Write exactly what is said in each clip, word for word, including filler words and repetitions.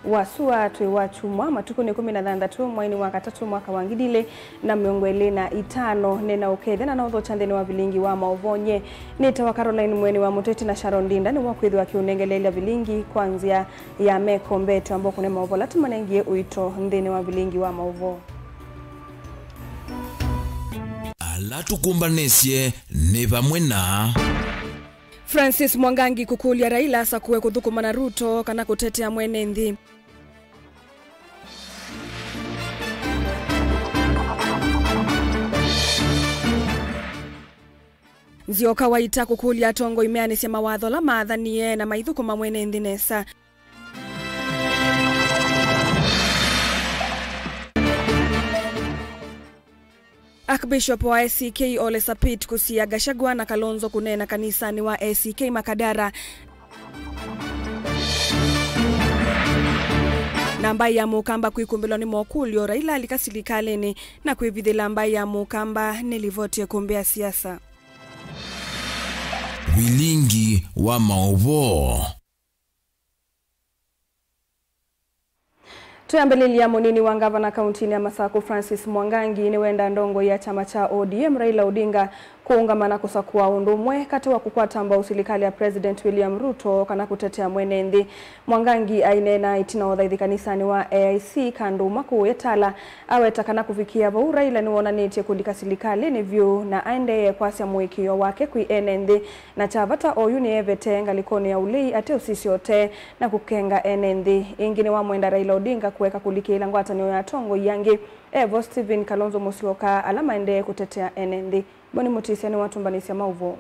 Wa sua twĩ wa kyumwa, matukũ nĩ ĩkũmi na thanthatũ, mweinĩ wa katatũ, mwaka wa ngili ilĩ na mĩongo ĩlĩ na itano. Nĩ na ũkethya na naũthokya nthĩnĩ wa vilingi wa maũvoo nye. Nĩtawa Caroline Mweni wa Mũteti na Sharon Ndinda nĩwakwĩthĩwa akĩũnengeleelya vilingi kwa nzĩa ya meko mbete ambao kũne maũvoo ala tũmanengie ũito nthĩnĩ wa vilingi wa maũvoo. Ala tũkũmbanĩsye nĩ vamwe na Francis Mwangangi kũkũlya Raila asakũe kũthũkũma na Ruto kana kũtetea mwene nthĩ. Nzioka Waita kũkũlya atongoi meanĩsye mawatho ala maathanie na maithũkũma mwene nthĩ nesa. Archbishop wa A C K Ole Sapit kũsia Gachagua na Kalonzo kũneena kanisanĩ wa A C K Makadara. Na mbaĩ ya Mũkamba kwĩkumbĩlwa nĩ mokũlyo, Raila alika silikalĩnĩ na kwĩvithĩla mbaĩ ya Mũkamba nĩ livoti ĩkũmbĩ ya siasa. Vilingi wa maũvoo. Twĩambĩlĩlya, mũnini wa ngavana kauntinĩ ya Masakũ Francis Mwangangi nĩwenda ndongoi ya kyama kya O D M Raila Odinga kũũngama na kũsakũa ũndũ ũmwe katĩ wa kũkwata mbau silikalĩ ya President William Ruto kana kũtetea mwene nthĩ. Mwangangi aineena ĩtina wa ũthaithi kanisanĩ wa A I C Kanduma kũũya Tala, aweta kana kũvikĩa vau Raila nĩwonanĩtye kũlika silikalĩnĩ vyũ na aendee kwasya mũĩkĩĩo wake kwĩ ene nthĩ. Na kya vata, oyu nĩevete ngalĩkonĩ ya ũlei ate ũsisya ũtee na kũkenga ene nthĩ. Ĩngĩ nĩwamwenda Raila Odinga kũeka kũlikĩĩla ngwatanĩo ya atongoi angĩ. Evo Stephen Kalonzo Musyoka ala maendee kũtetea ene nthĩ. Boni Mutisya nĩwatũmbanĩsya maũvoo.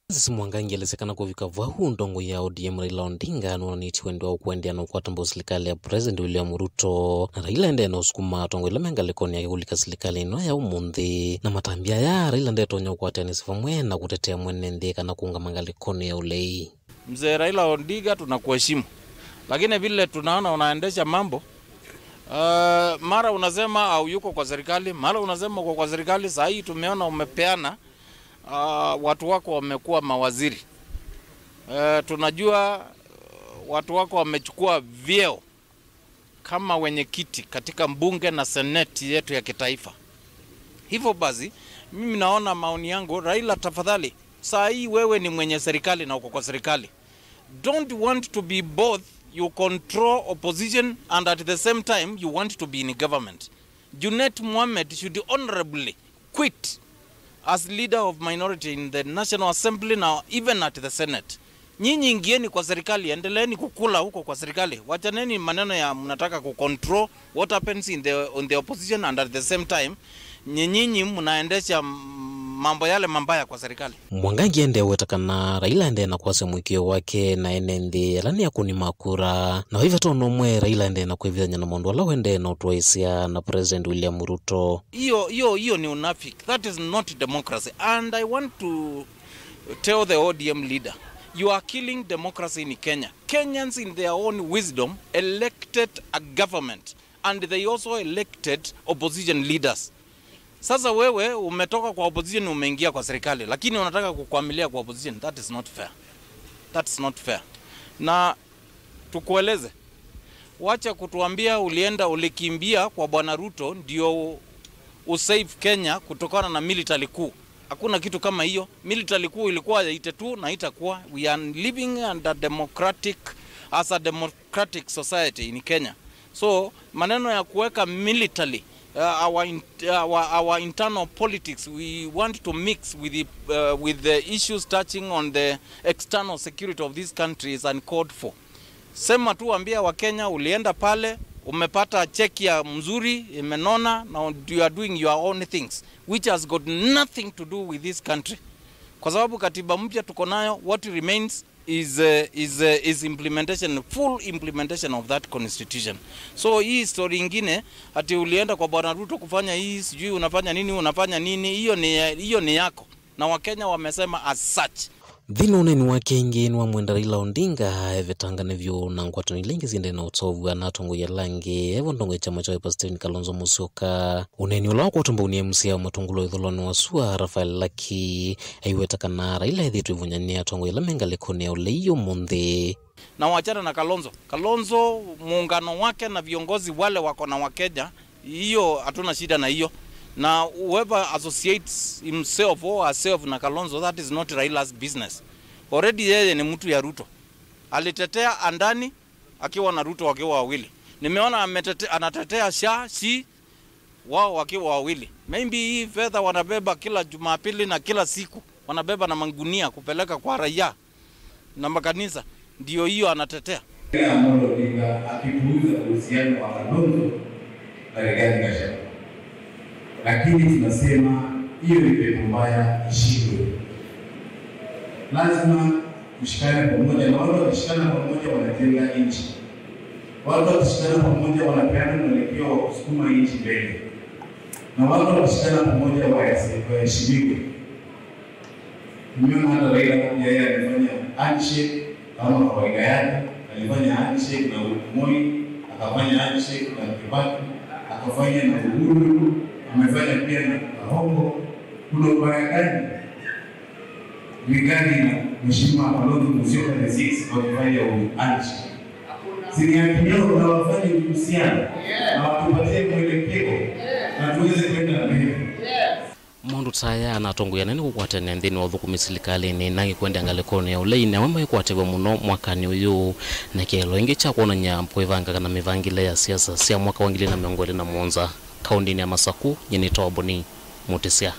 Francis Mwangangi elesya kana kũvika vau, ndongoi ya O D M Raila Odinga nĩwonanĩtye wendo wa kũendeea na ũkwata mbau silikalĩ ya President William Ruto, na Raila endee na ũsukuma atongoi ala me ngalĩkonĩ yake kũlika silikalĩ ĩno ya ũmũnthĩ. Na matambya aya, Raila ndetonya ũkwatĩanĩsya vamwe na kũtetea mwene nthĩ kana kũũngama ngalĩkonĩ ya ũlei. Mzee Raila Odinga, tunakuheshimu, lakini vile tunaona unaendesha mambo, uh, mara unasema hauyuko kwa serikali, mara unasema uko kwa serikali. Saa hii tumeona umepeana, uh, watu wako wamekuwa mawaziri. Uh, tunajua, uh, watu wako wamechukua vyeo kama wenyekiti katika bunge na seneti yetu ya kitaifa. Hivyo basi, mimi naona, maoni yangu, Raila, tafadhali, saa hii wewe ni mwenye serikali na uko kwa serikali. Don't want to be both, you control opposition and at the same time you want to be in government. Junet Mohamed should honorably quit as leader of minority in the National Assembly, now even at the Senate. Nyinyi ingieni kwa serikali, endeleeni kukula huko kwa serikali. Wachaneni maneno ya mnataka kucontrol what happens in the, on the opposition, and at the same time, nyi-, nyinyi mnaendesha, mm, mambo yale mabaya kwa serikali. Mwangangi endee weta kana Raila endee na kwasya mũĩkĩĩo wake na ene nthĩ ala nĩ akũni ma kura. Na vaiva tondũ ũmwe, Raila endee na kwĩvithany'a na maũndũ ala wendee na ũtwaĩsya na President William Ruto. Hiyo, hiyo, hiyo ni unafiki. That is not democracy. And I want to tell the O D M leader, you are killing democracy in Kenya. Kenyans in their own wisdom elected a government and they also elected opposition leaders. Sasa wewe umetoka kwa opposition, umeingia kwa serikali, lakini unataka kukwamilia kwa opposition. That is not fair. That's not fair. Na tukueleze, wacha kutuambia ulienda, ulikimbia kwa Bwana Ruto ndio u-, usave Kenya kutokana na military coup. Hakuna kitu kama hiyo. Military coup ilikuwa ya eighty-two na itakuwa. We are living under democratic, as a democratic society in Kenya. So, maneno ya kuweka military, uh, our in-, our, our internal politics, we want to mix with the, uh, with the issues touching on the external security of this country is uncalled for. Sema tu, ambia Wakenya ulienda pale, umepata cheki ya mzuri, imenona, na you are doing your own things, which has got nothing to do with this country. Kwa sababu katiba mpya tuko nayo, what remains is, uh, is, uh, is implementation, full implementation of that constitution. So hii story ingine ati ulienda kwa Bwana Ruto kufanya hii, sijui unafanya nini, unafanya nini, hiyo ni, hiyo ni yako. Na Wakenya wamesema as such. Nthĩnĩ wa ũneeni wake ĩngĩ, nĩwamwenda Raila Odinga evetangane vyũ na ngwatanĩo ila ingĩ syendee na ũseũvw'a na atongoi ala angĩ, evo ndongoi kyama kya Wiper Stephen Kalonzo Musyoka. Ũneeni ũla wakwatwa mbau nĩ M C A wa Matungulu ĩthũlonĩ wa sua, Raphael Lucky, aiweta kana Raila ethĩĩtwe ĩvũny'a nĩ atongoi ala me ngalĩkonĩ ya ũlei ũmũnthĩ. Na wachana na Kalonzo. Kalonzo, muungano wake na viongozi wale wako na Wakenya, hiyo hatuna shida na hiyo. Na whoever associates himself or herself na Kalonzo, that is not Raila's business. Already yeye ni mtu ya Ruto. Alitetea Andani akiwa na Ruto wakiwa wawili. Nimeona ametete-, anatetea sha, shi, wao wakiwa wawili. Maybe hii fedha wanabeba kila Jumapili na kila siku, wanabeba na magunia kupeleka kwa raia na makanisa, ndio hiyo anatetea. Raila Amolo Odinga akipuuza uhusiano wa Kalonzo na Rigathi Gachagua. Lakini tunasema hiyo ni pepo mbaya ishindwe. Lazima tushikane pamoja, na watu wakishikana pamoja wanajenga nchi. Watu wakishikana pamoja wanapeana mwelekeo wa kusukuma nchi mbele. Na watu wakishikana pamoja wahesi-, waheshimiwe. Tumeona hata Raila pia yeye alifanya handshake kama kawaida yake, alifanya handshake na Moi, akafanya handshake na Kibaki, akafanya na Uhuru, amefanya pia na Karongo. Kuna ubaya gani Rigathi na Mheshimiwa Kalonzo Musyoka the six wakifanya handshake? Si ni haki yao na wafanye uhusiano na watupatie mwelekeo na tuweze kwenda mbele. Maũndũ ta aya na atongoi anene kũkwatene nthĩnĩ wa ũthũkũmi silikalĩnĩ na angĩ kwendea ngalĩkonĩ ya ũlei nĩmo maikwatĩwe mũno mwakanĩ ũyũ, na kĩeleelo ĩngĩ kya kwonany'a kwĩvanga kana mĩvangĩle ya siasa sya mwaka wa ngili na mĩongo ĩlĩ na mũonza kaũndĩnĩ ya Masaku. Nyie nĩ Toboni Mũtĩsya.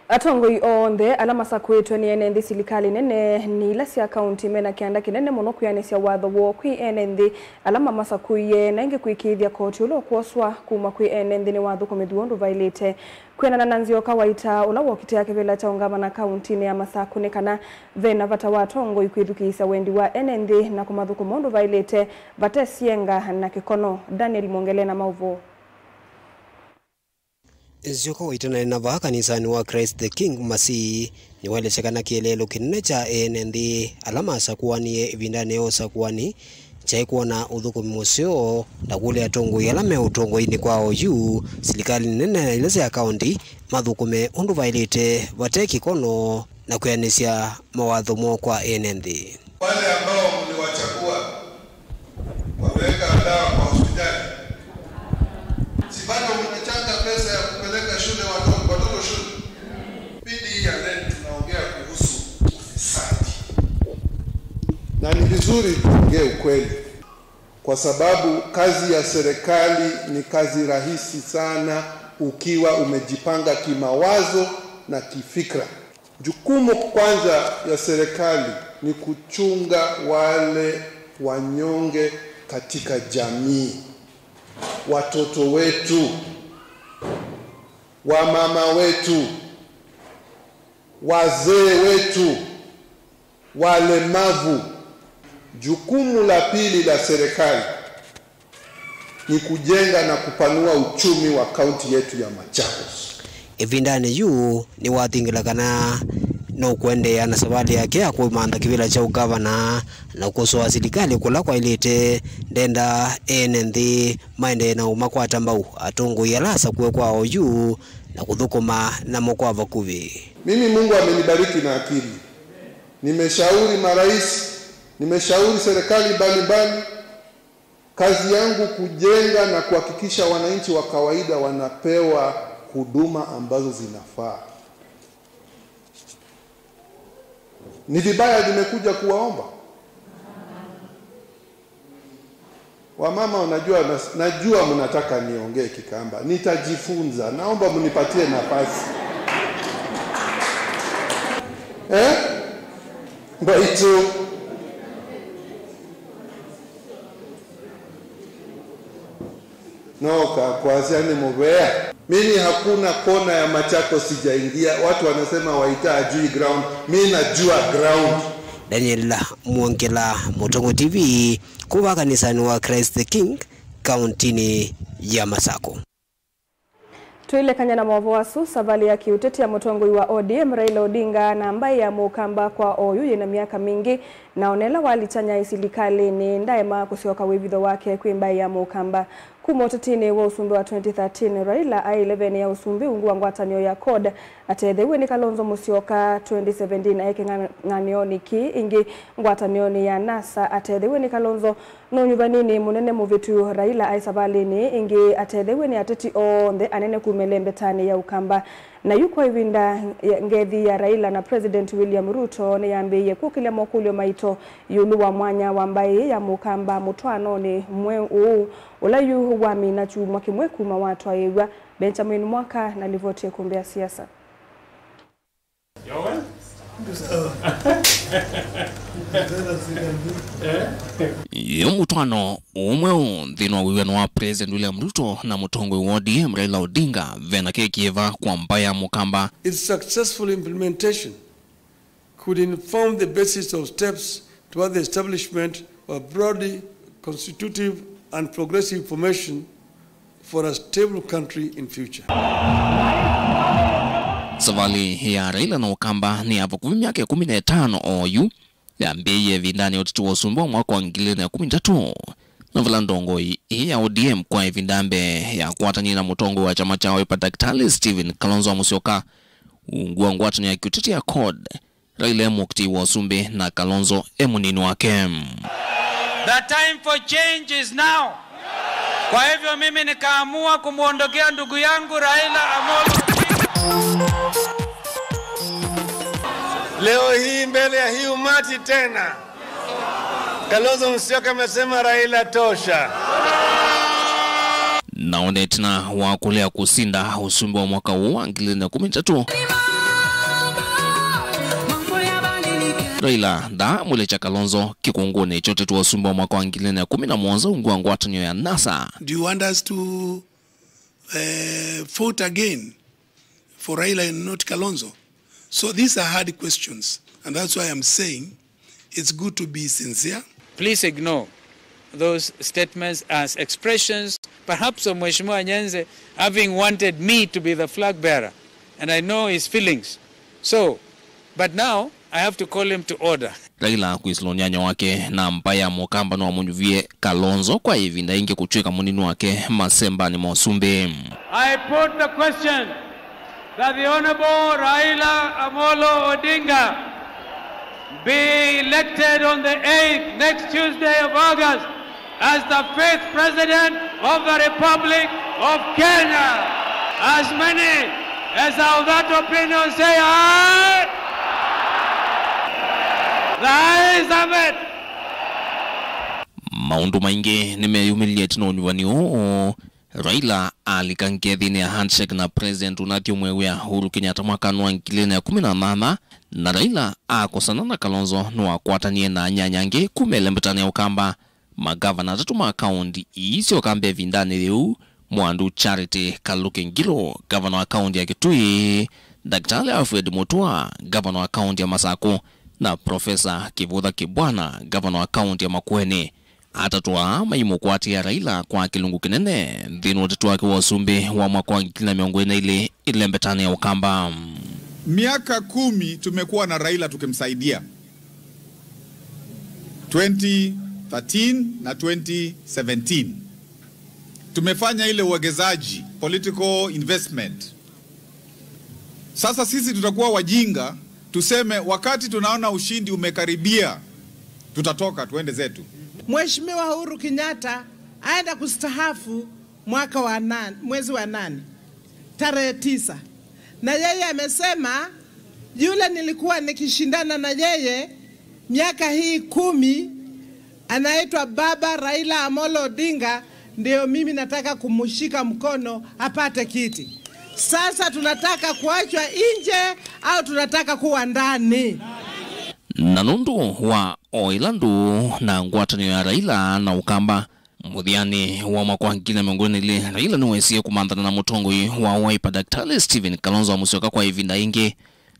Atongoi onthe ala masakũĩtwe nĩ ene nthĩ silikalĩ nene nĩ ila sya kaũnti mena kĩanda kĩnene mũno kwĩanĩsya watho woo kwĩ ene nthĩ ala mamasakũie, na ĩngĩ kũĩkĩĩthya koti ũla ũkwoswa kuma kwĩ ene nthĩ nĩwathũkũmĩthw'a ũndũ vaĩlĩte. Kwĩanana na Nzeo Kawaita, ũla wokitĩa kĩvĩla kya ũngavana kaũntinĩ ya Masakũ, nĩ kana ve na vata wa atongoi kwĩthukĩĩsya wendi wa ene nthĩ na kũmathũkũma ũndũ vaĩlĩte vate syenga na kĩkono. Daniel Mwongele na maũvoo. Nzeo Kawaita naĩ na vaa kanisanĩ wa Christ the King Masii, nĩwaelesya kana kĩeleelo kĩnene kya ene nthĩ ala masakũanie ĩvindanĩ ya ũsakũani kyaĩ kwona ũthũkũmi mũseo na kũlya atongoi ala me ũtongoinĩ kwa oyu, silikalĩ nene na ila sya kaũnti mathũkũme ũndũ vaĩlĩte vate kĩkono na kwĩanĩsya mawatho moo kwa ene nthĩ. Wale ambao mliwachagua wameweka dawa kwa hospitali. Si bado mnachanga pesa ya kupeleka shule watoto, watoto shule? Pindi hii ya leo tunaongea kuhusu ufisadi. Na ni vizuri tuongee ukweli, kwa sababu kazi ya serikali ni kazi rahisi sana ukiwa umejipanga kimawazo na kifikra. Jukumu kwanza ya serikali ni kuchunga wale wanyonge katika jamii, watoto wetu, wamama wetu, wazee wetu, walemavu. Jukumu la pili la serikali ni kujenga na kupanua uchumi wa kaunti yetu ya Machakos. Ĩvindanĩ yu nĩwathingĩla kana nũkũendeea na savalĩ yake ya kũmantha kĩvĩla kya ũngavana na kũkosoa silikalĩ kũla kwaĩlĩte. Ndenda ene nthĩ maendee na ũmakwata mbau atongoi ala asakũe kwa oyu na kũthũkũma namo kwa vakuvĩ. Mimi Mungu amenibariki na akili. Nimeshauri marais, nimeshauri serikali mbalimbali. Kazi yangu kujenga na kuhakikisha wananchi wa kawaida wanapewa huduma ambazo zinafaa. Ni vibaya nimekuja kuwaomba? Wamama, unajua, nas-, najua mnataka niongee Kikamba. Nitajifunza. Naomba mnipatie nafasi. Eh? Mbaitu. No ka kwasya nĩ mũvea. Mimi hakuna kona ya Machakos sijaingia. Watu wanasema Waita ajui ground. Mimi najua ground. Daniel Mwongela, Mũtongo T V, kuma kanisanĩ wa Christ the King, kauntinĩ ya Masakũ. Tũilekany'a na maũvoo asu, savalĩ ya kĩũteti ya mũtongoi wa O D M Raila Odinga na mbaĩ ya Mũkamba kwa oyu yĩna myaka mingĩ Na ona ĩla walikyanya ĩ silikalĩnĩ, ndaema kũsyoka wĩvitho wake kwĩ mbaĩ ya Mũkamba. Kuma ũtetinĩ wa ũsumbĩ wa twenty thirteen, Raila aĩ ĩleveni ya ũsumbĩ ungu wa ngwatanĩo ya CORD. Atetheew'e nĩ Kalonzo Musyoka twenty seventeen, aĩ kĩng'ang'anĩonĩ kĩĩ. Ĩngĩ ngwatanĩonĩ ya NASA, atetheew'e nĩ Kalonzo. No nyuvaninĩ mũnene mũvĩtu, Raila aĩ savalĩnĩ ĩngĩ atetheew'e nĩ ateti onthe anene kuma ĩlembetanĩ ya Ũkamba. Na yu kwa ĩvinda, ya, ngethi ya Raila na President William Ruto nĩyambĩĩie kũkĩlya mokũlyo maito ĩũlũ wa mwanya wa mbaĩ ya Mũkamba mũtwaanonĩ mweũ ũũ, ũla yu wamina kyumwa kĩmwe kuma watwaĩw'a. Benjamin Mwaka na livoti ya ĩkũmbĩ ya siasa. Yu mũtwaano ũmwe ũ nthĩnĩ wa wĩw'ano wa President William Ruto na mũtongoi wa O D M Raila Odinga, vena kĩĩ kĩva kwa mbaĩ ya Mũkamba. Its successful implementation could inform the basis of steps toward the establishment of a broadly constitutive and progressive formation for a stable country in future. Savalĩ ya Raila na Ũkamba nĩ ya vakuvĩ myaka ĩkũmi na ĩtano oyu, yambĩĩie ĩvindanĩ ya ũteti wa ũsumbĩ wa mwaka wa ngili ilĩ na ĩkũmi na itatũ, na vala ndongoi ĩĩ ya O D M kwa ĩvinda mbee yakwatanie na mũtongoi wa kyama kya Wiper Daktari Stephen Kalonzo Musyoka, ungu wa ngwatanĩo ya kĩũteti ya CORD, Raila e mũkitĩi wa ũsumbĩ na Kalonzo e mũnini wake. The time for change is now. Kwa hivyo mimi nikaamua kumwondokea ndugu yangu Raila Amolo Odinga. Leo hii mbele ya hii umati tena, Kalonzo Musyoka amesema, "Raila tosha." Na ona ĩtina wa kũlea kũsinda ũsumbĩ wa mwaka ũũ wa ngili ilĩ na ĩkũmi na itatũ, Raila ndaamũlekya Kalonzo kĩkũngũnĩ kya ũteti wa ũsumbĩ wa mwaka wa ngili ilĩ na ĩkũmi na mũonza ungu wa ngwatanĩo ya NASA. Do you want us to, eh, vote again for Raila and not Kalonzo? So these are hard questions, and that's why I'm saying it's good to be sincere. Please ignore those statements as expressions, perhaps, of Mheshimiwa Nyanze having wanted me to be the flag bearer, and I know his feelings. So, but now I have to call him to order. Raila kwĩsĩla ũnyanya wake na mbaĩ ya Mũkamba nĩwamũnyuvie Kalonzo kwa ĩvinda ĩngĩ kũtw'ĩka mũnini wake masembanĩ ma ũsumbĩ. I put the question that the Honorable Raila Amolo Odinga be elected on the eighth, next Tuesday of August, as the fifth President of the Republic of Kenya. As many as are of that opinion say aye. The ayes have it. Maũndũ maingĩ nĩmeyumĩlilye ĩtina wa ũnyuvani ũũ. Raila alika ngethinĩ ya handshake na President ũnathi ũmwe wĩa Uhuru Kenyatta mwakanĩ wa ngili ilĩ na ĩkũmi na nyanya, na Raila akosana na Kalonzo nĩwakwatanie na anyanya angĩ kuma ĩlembetanĩ ya Ũkamba. Magavana atatũ ma kaũnti ii sya Ũkamba ĩvindanĩ yĩu, Mwandu Charity Kaluki Ngilu, gavana wa kaũnti ya Kitui, Daktari Alfred Mutua, gavana wa kaũnti ya Masakũ, na Profesa Kivutha Kibwana, gavana wa kaũnti ya Makueni. Atatũ aa maimũkwatĩa Raila kwa kĩlungu kĩnene nthĩnĩ wa ũteti wake wa ũsumbĩ wa mwaka wa ngili na mĩongo ĩlĩ na ilĩ ĩlembetanĩ ya Ũkamba. Miaka kumi tumekuwa na Raila tukimsaidia. Twenty thirteen na twenty seventeen. Tumefanya ile uwekezaji, political investment. Sasa sisi tutakuwa wajinga tuseme wakati tunaona ushindi umekaribia, tutatoka tuende zetu. Mheshimiwa Uhuru Kenyatta aenda kustahafu mwaka wa nane, mwezi wa nane, tarehe tisa. Na yeye amesema yule nilikuwa nikishindana na yeye miaka hii kumi, anaitwa Baba Raila Amolo Odinga, ndio mimi nataka kumshika mkono apate kiti. Sasa tunataka kuachwa nje au tunataka kuwa ndani? Na nũndũ wa o ĩla ndũũ na ngwatanĩo ya Raila na Ũkamba, mũthyanĩ wa mwaka wa ngili na mĩongo ĩlĩ na ilĩ, Raila nĩwesie kũmanthana na mũtongoi wa Wiper Daktari Stephen Kalonzo Musyoka kwa ĩvinda ĩngĩ,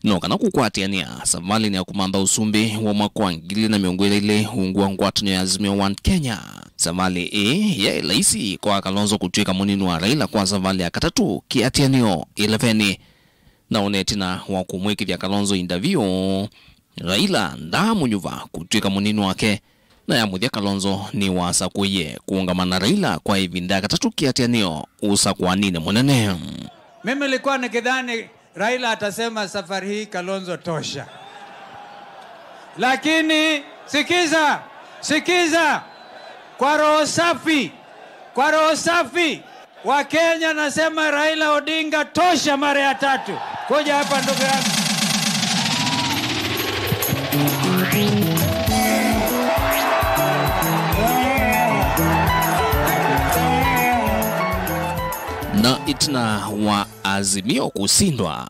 no kana kũkwatĩanĩa savalĩnĩ ya kũmantha ũsumbĩ wa mwaka wa ngili na mĩongo ĩlĩ na ilĩ ungu wa ngwatanĩo ya Azimio One Kenya. Savalĩ ĩĩ yaĩ laisi kwa Kalonzo kũtw'ĩka mũnini wa Raila kwa savalĩ ya katatũ kĩatĩanĩo ĩlevenĩ. Na ona ĩtina wa kũmwĩkĩthya Kalonzo indavio, Raila ndaamũnyuva kũtw'ĩka mũnini wake, na ya mũthya Kalonzo nĩwasakũie kũũngama na Raila kwa ĩvinda ya katatũ kĩatĩanĩo ũsakũaninĩ mũnene. Mimi nilikuwa nikidhani Raila atasema safari hii, "Kalonzo, tosha." Lakini sikiza, sikiza, kwa roho safi, kwa roho safi, Wakenya, nasema Raila Odinga, tosha mara ya tatu. Kuja hapa, ndugu yangu. Na ĩtina wa Azimio kũsindwa,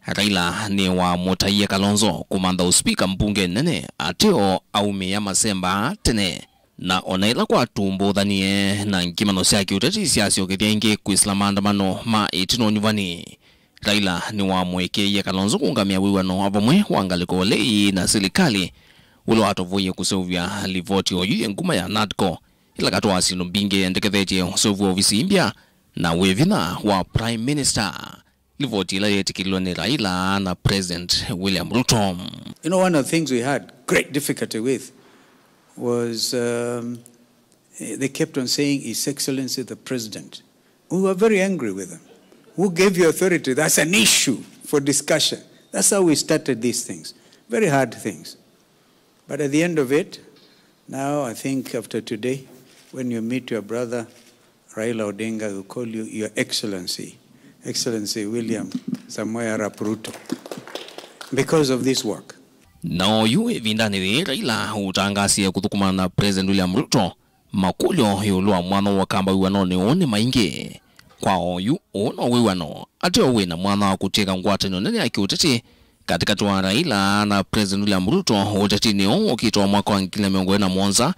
Raila nĩwamũtaie Kalonzo kũmantha ũspika mbunge nene, ateo aumĩa masemba tene. Na ona ĩla kwatumbũthanie na ngimano sya kĩũteti syasyokethya ĩngĩ kwĩsĩla maandamano ma ĩtina ũnyuvani, Raila nĩwamũĩkĩĩie Kalonzo kũũngamĩa wĩw'ano wa vamwe wa ngalĩko ũlei na silikalĩ, ũla watovoie kũseũvya livoti oyu yĩ nguma ya NADCO, ĩla katĩ wa syĩndũ mbingĩ yendekethetye ũseũvw'a ovisi mbya na wĩ vinya wa Prime Minister. Livoti ĩla yeetĩkĩlilwe nĩ Raila na President William Ruto. You know, one of the things we had great difficulty with was, um, they kept on saying, "His Excellency the President." We were very angry with them. Who gave you authority? That's an issue for discussion. That's how we started these things. Very hard things. But at the end of it, now I think after today, when you meet your brother Raila Odinga, he will call you Your Excellency, Excellency William Samoei Arap Ruto, because of this work. Na oyu ĩvindanĩ yĩĩ Raila ũtangaasie kũthũkũmana na President William Ruto makũlyo ĩũlũ wa mwanya wa kamba wĩw'anonĩ ũũ nĩ maingĩ. Kwa oyu, ũũ no wĩw'ano ateo wĩ na mwanya wa kũtw'ĩka ngwatanĩo nene ya kĩũteti katĩkatĩ wa Raila na President William Ruto ũtetinĩ ũũ ũkĩte wa mwaka wa ngili na mĩongo ĩlĩ na mũonza,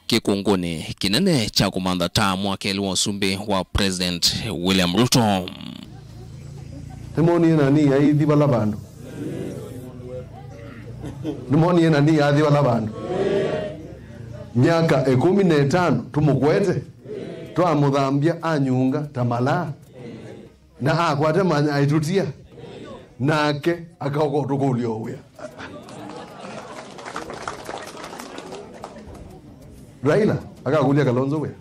kĩkũngũnĩ kĩnene kya kũmantha taamu wa kelĩ wa ũsumbĩ wa President William Ruto. Nĩmwonie nani aithi vala vandũ? Nĩmwonie nani athi vala vandũ? Myaka ĩkũmi na ĩtano tũmũkwete, twamũthambya anyunga ta malaa. Na akwate manya aitũtia, nake akaoka ũtũkũlya o wĩa. Raila akakũlya Kalonzo wĩa.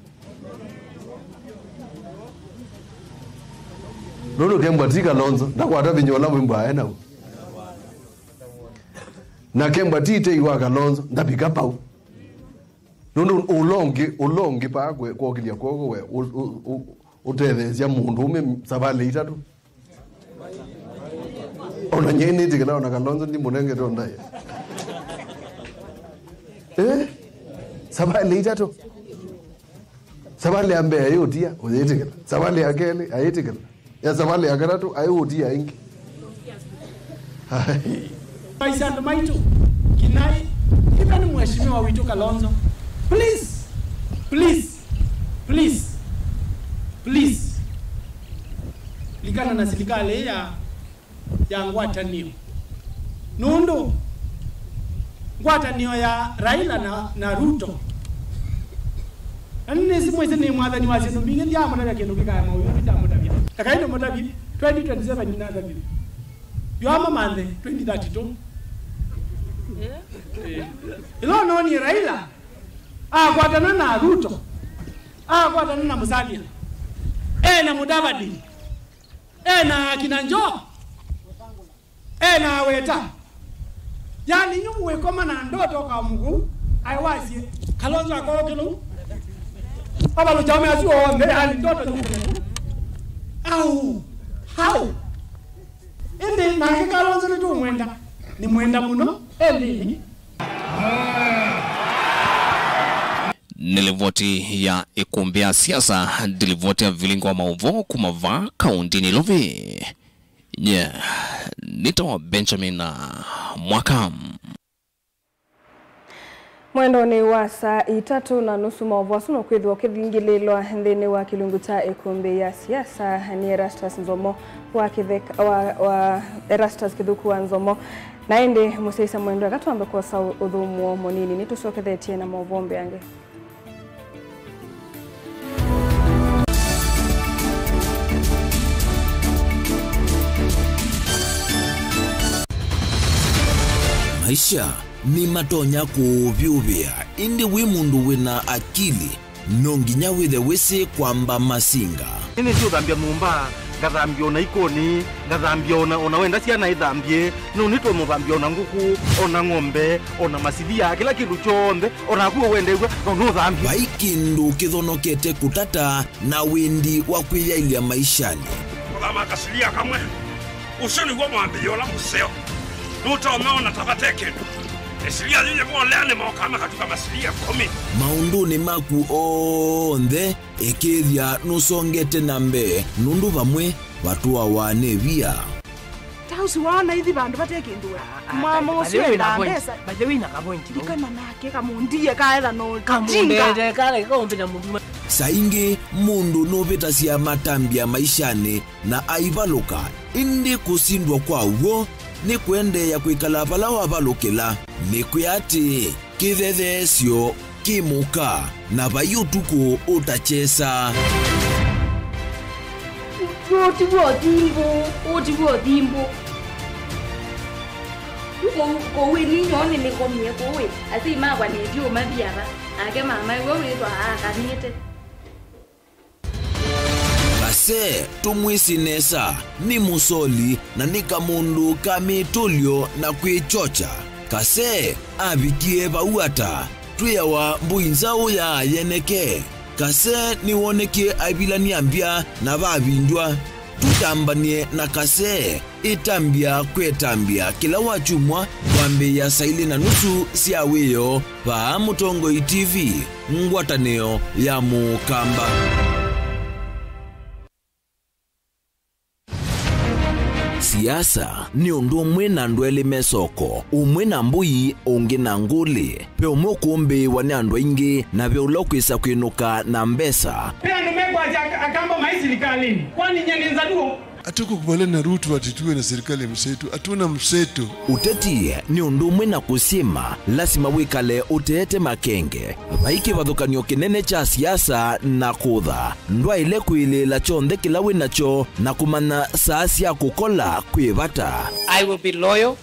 Nũndũ kembwa ti Kalonzo, ndakwata vinya ũla wĩmbwa aĩ naw'o. Na kembwa ti tei wa Kalonzo, ndavika pau. Nũndũ ũla ũngĩ, ũla ũngĩ paa kwe-, kwokĩlya kw'oko we, ũ-, ũ-, ũ-, ũtetheesya mũndũũme savalĩ itatũ. Ona nyie nĩtĩkĩla, ona Kalonzo ndimũnengete o ndaĩa. Eh? Savalĩ itatũ. Savalĩ ya mbee ayĩũtia, ũyĩtĩkĩla. Savalĩ ya kelĩ, ayĩtĩkĩla. Ya savalĩ ya katatũ, ayĩũtia ĩngĩ. Ai. Maisha andũ maitũ, kinai, even mheshimiwa witũ Kalonzo. Please, please, please, please. Likana na silikalĩ ya, ya ngwatanĩo. Nũndũ ngwatanĩo ya Raila na, na Ruto. Na nĩnĩsĩ mwĩsĩ nĩ mwathani wa syĩndũ mbingĩ, ndiamũtavya kĩndũ kĩkaema ũyũ, ndamũtavya. Ekai ndĩmũtavye, twenty twenty-seven nĩnatavye. Yu amamanthe twenty thirty-two. Ĩla ũnoonie Raila akwatana na Ruto, akwatana na Musalia, e na Mudavadi, e na akina Joho, e na aweta. Yani, nyu wĩkoma na ndoto ka mũkũ, aiwasie, Kalonzo akookĩlũ. Avalũkya ome asu onthe, yani, ndoto nĩ mũkũ. Au, how? Ĩndĩ nake Kalonzo nĩtũmwenda, nĩ mwenda mũno, ĩndĩ. Nĩ livoti ya ĩkũmbĩ ya siasa, ndilivoti ya vilingo wa maũvoo kuma vaa kaũntĩnĩ Nairobi. Nye nĩtawa Benjamin Mwaka. Mwendonĩ wa saa itatũ na nusu, maũvoo asu nũkwĩthĩwa ũkĩthingĩlĩlwa nthĩnĩ wa kĩlungu kya ĩkũmbĩ ya siasa. Nĩ Erastus Nzomo wa Kĩtheka, wa, wa Erastus Kĩthuku wa Nzomo. Na ĩndĩ mũsyaĩĩsya mwendwa, eka twambe kwosa ũ-, ũthũmũo mũnini, nĩtũsyokethetye na maũvoo mbeange. Maisha nĩmatonya kũũvyũvĩa, ĩndĩ wĩ mũndũ wĩna akili, no nginya wĩthe wĩsĩ kwamba masinga. Nĩnĩsĩ ũthambya nyũmba, ngathambya ona ikoni, ngathambya ona, ona wenda syana ithambye, no nĩtwe mũthambya ona ngũkũ, ona ng'ombe, ona masilia, kĩla kĩndũ kyonthe, ona naku wendeew'a, no nũthambye. Vai kĩndũ kĩthonokete kũtata na wĩndi wa kwĩyaĩlya maishanĩ. Kũthama kasilia kamwe. Ũsu nĩw'o mwambĩlĩo ũla mũseo. Nũtonya ona ta vate kĩndũ. Ĩsilia yĩyĩ molea nĩmokaa makatuka masilia ĩkũmi. Maũndũnĩ maku onthe, ĩkĩĩthya nũsongete na mbee, nũndũ vamwe vatũawa nĩ via. Ta ũsu waona ithi vandũ vate kĩndũ we. Ah, mama ũsu endaa mbesa. By the way, na kapointi. Ndikana nake kamũndie kaetha no kamũndete kale kaũmbĩta mũndũ. Saa ingĩ mũndũ nũvĩtasya matambya maishanĩ na aivalũka, ĩndĩ kũsindwa kwa w'o nĩ kũendeea kwĩkala vala wavalũkĩla. Nĩkwĩa atĩĩ, kĩthetheesyo kĩ mũka, na vai ũtukũ ũtakyesa. Ũti w'o thimbũ, ũti w'o thimbũ. Kũu, kũu ĩ ninyoo nĩnĩkomie kũu ĩ, asyai makwa nĩtyo maviava, nake mama ĩwe wĩtwa aakanĩte. Kase, tũmwĩsĩ nesa, nĩ mũsoli na nĩ kamũndũ ka mĩtũlyo na kwĩkyokya. Kase avikie vau ata? Twĩawa mbũi nzaũ ya yeneke. Kase nĩwonekie aivilany'a mbya na vavindywa. Tũtambany'e na Kase. Ĩtambya kwĩ ĩtambya kĩla wakyumwa kwambĩĩa saa ilĩ na nusu sya wĩoo vaa Mũtongoi T V, ngwatanĩo ya Mũkamba. Siasa nĩ ũndũ ũmwe na andũ elĩ me soko, ũmwe na mbũi, ũngĩ na ngũlĩ. Ve ũmwe ũkũmbĩĩwa nĩ andũ aingĩ, na ve ũla ũkwĩsa kwĩnũka na mbesa. Ve andũ mekwasya Ak-, Akamba maĩ silikalĩnĩ. Kwani nyie nĩ Nzaluo? Hatukukubaliana na Ruto ati tuwe na serikali ya mseto. Hatuna mseto. Ũteti nĩ ũndũ ũmwe na kũsyĩma, lasima wĩkale ũteete makenge. Vai kĩvathũkany'o kĩnene kya siasa na kũtha. Ndwaĩle kwĩlĩĩla kyonthe kĩla wĩ nakyo na kũmanya saa sya kũkola kwĩ vata. I will be loyal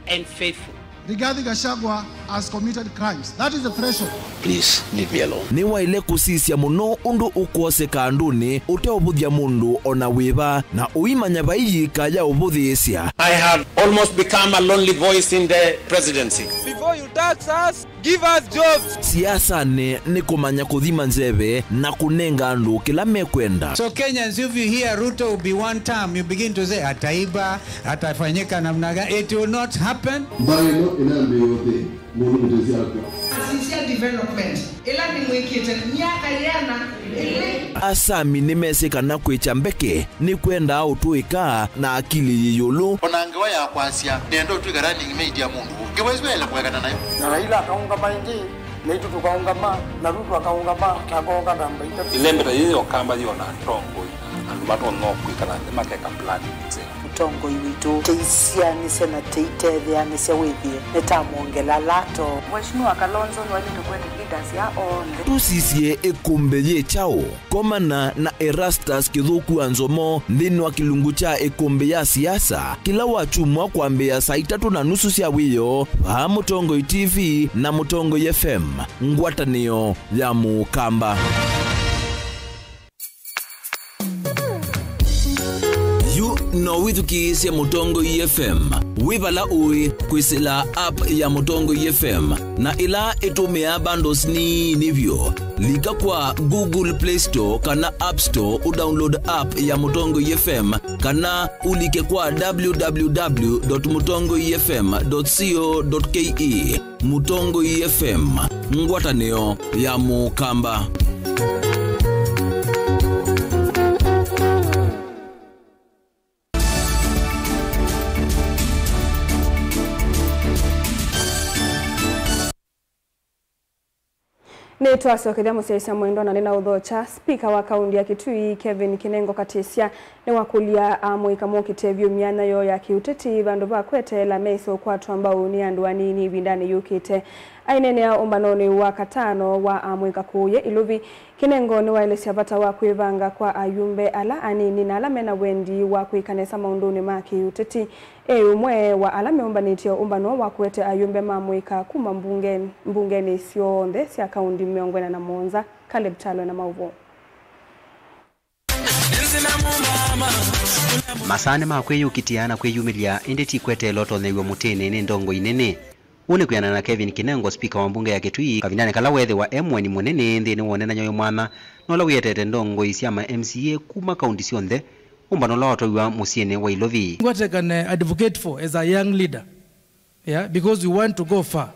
and faithful. Rigathi Gachagua has committed crimes. That is the threshold. Please leave me alone. Nĩwaĩle kũsisya mũno ũndũ ũkwoseka andũnĩ ũteũvũthya mũndũ o na wĩva, na ũimanya vai yĩika ya ũvũthĩĩsya. I have almost become a lonely voice in the presidency. Before you tax us, give us jobs. Siasanĩ nĩ kũmanya kũthima nzeve na kũnenga andũ kĩla mekwenda. So Kenyans, if you hear Ruto will be one term, you begin to say, "Ataiba, atafanyika namna gani?" It will not happen. Mbaĩ ĩno ĩnambĩĩa ũthĩ, mũndũ mũtesi akw'a. Asisya development ĩla nĩmwĩkĩte myaka yĩana ĩlĩ. Asami nĩmesĩ kana kwĩkya mbeke nĩkwendaa ũtũĩka na akili yĩ ĩũlũ. O na ngewa ya kwasya, nĩenda ũtw'ĩka running mate ya mũndũ ũngĩ, ngewa ĩsu yaĩle kũekana nayo. Na Raila akaũngama ĩngĩ, naitũ tũkaũngama, na Ruto akaũngama, na akooka namba itatũ. Ĩlembe ta yĩĩ yokamba yĩona atongoi, andũ matonya kwĩkala nthĩ makeka plan nzeo. Mũtongoi witũ, tũisyaanĩsya na tũitetheanĩsya wĩthĩe nĩtamwongela lato. Mheshimiwa Kalonzo nĩwaĩlĩte kũete leaders ya onthe. Tũsisye ĩkũmbĩ yĩ kyaũ? Komana na Erastus Kĩthũku wa Nzomo nthĩnĩ wa kĩlungu kya ĩkũmbĩ ya siasa kĩla wakyumwa kwambĩĩa saa itatũ na nusu sya wĩoo vaa Mũtongoi T V na Mũtongoi F M, ngwatanĩo ya Mũkamba. Yu no wĩthukĩĩsye Mũtongoi F M wĩ vala ũĩ kwĩsĩla app ya Mũtongoi F M, na ĩla ĩtũmĩaa bundles nini vyũ. Lika kwa Google Play Store kana App Store ũdownload app ya Mũtongoi F M, kana ũlike kwa w w w dot mũtongoi f m dot co dot k e. Mũtongoi F M, ngwatanĩo ya Mũkamba. Nĩtwasokethya mũsyaĩĩsya mwendwa na nĩnaũthokya. Spika wa kaũndi ya Kitui, Kevin Kinengo Katisya, nĩwakũlya amũika mokĩte vyũ myanya yoo ya kĩũteti vandũ va kweteela meĩse ũkwatwa mbau nĩ andũ anini ĩvindanĩ yũkĩte. Aineenea ũmbanonĩ wa katano wa amũika kũũye Ilovi, Kinengo nĩwaelesya vata wa kwĩvanga kwa ayumbe ala anini na ala mena wendi wa kwĩka nesa maũndũnĩ ma kĩũteti. E ũmwe wa ala meũmbanĩtye ũmbano wa kũete ayumbe ma mũika kuma mbunge, mbungenĩ syonthe sya kaũndi mĩongo ĩna na mũonza. Caleb Kyalo na maũvoo. Masaa nĩ ma kwĩyũkitĩa na kwĩyumĩlya, ĩndĩ ti kweteela ũtonyeew'a mũtĩnĩ nĩ ndongoi nene. Ũũ nĩ kwĩanana na Kevin Kinengo, spika wa mbunge ya Kitui, kavindanĩ kala weethĩwa e mũeni mũnene nthĩnĩ wa ũneenany'a wĩ mwanya na ũla wĩetete ndongoi sya ma M C A kuma kaũndi syonthe, ũmbano ũla watwaiwa mũsyĩnĩ wa Ilovi. What I can, uh, advocate for as a young leader, yeah, because we want to go far.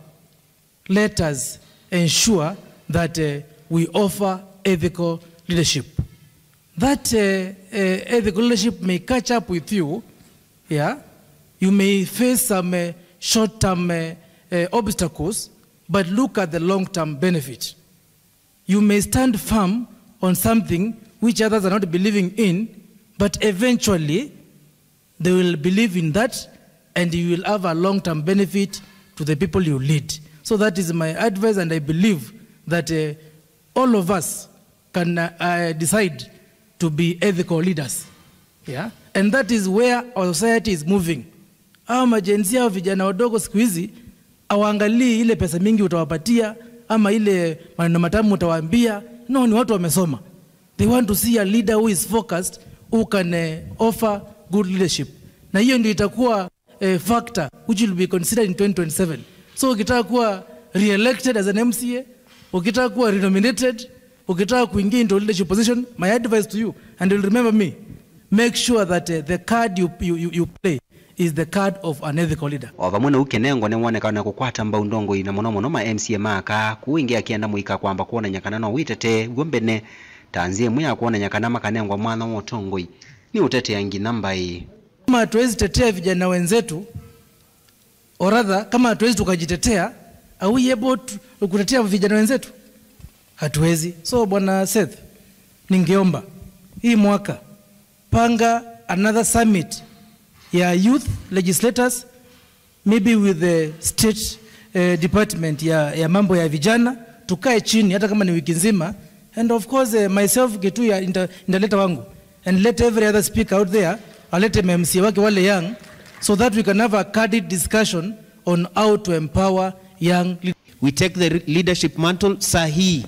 Let us ensure that, uh, we offer ethical leadership. That, uh, uh, ethical leadership may catch up with you. Yeah, you may face some, uh, short-term, uh, uh, obstacles, but look at the long-term benefit. You may stand firm on something which others are not believing in, but eventually they will believe in that, and you will have a long-term benefit to the people you lead. So that is my advice, and I believe that, uh, all of us can, uh, uh, decide to be ethical leaders. Yeah? And that is where our society is moving. Hawa majenzi, hawa vijana wadogo siku hizi, hawaangalii ile pesa mingi utawapatia ama ile maneno matamu utawaambia. No, ni watu wamesoma. They want to see a leader who is focused, who can, uh, offer good leadership. Na hiyo ndio itakuwa, uh, factor which will be considered in twenty twenty-seven. So ukitaka kuwa re-elected as an M C A, ukitaka kuwa renominated, ukitaka kuingia into leadership position, my advice to you, and you'll remember me, make sure that, uh, the card you, you, you, you play is the card of an ethical leader. O vamwe na ũu, Kinengo nĩwonekana kũkwata mbau ndongoi na mũno mũno ma M C A ma aka, kũu ĩngĩ akĩenda mũika kwamba kwonany'a kana no wĩtetee w'o mbene ta nzĩa ĩmwe ya kwonany'a kana makanengwa mwanya wa ũtongoi nĩ ũtetea nginya mbaĩ. Kama hatuwezi tetea vijana wenzetu, or rather, kama hatuwezi tukajitetea, are we able to kutetea vijana wenzetu? Hatuwezi. So, Bwana Seth, ningeomba hii mwaka panga another summit ya youth legislators, maybe with the state, eh, department ya, ya mambo ya vijana, tukae chini hata kama ni wiki nzima, and of course, eh, myself Kitui ya inter-, interlocutor wangu, and let every other speaker out there alete ma M C A wake wale young, so that we can have a candid discussion on how to empower young leaders. We take the re-, leadership mantle sahihi.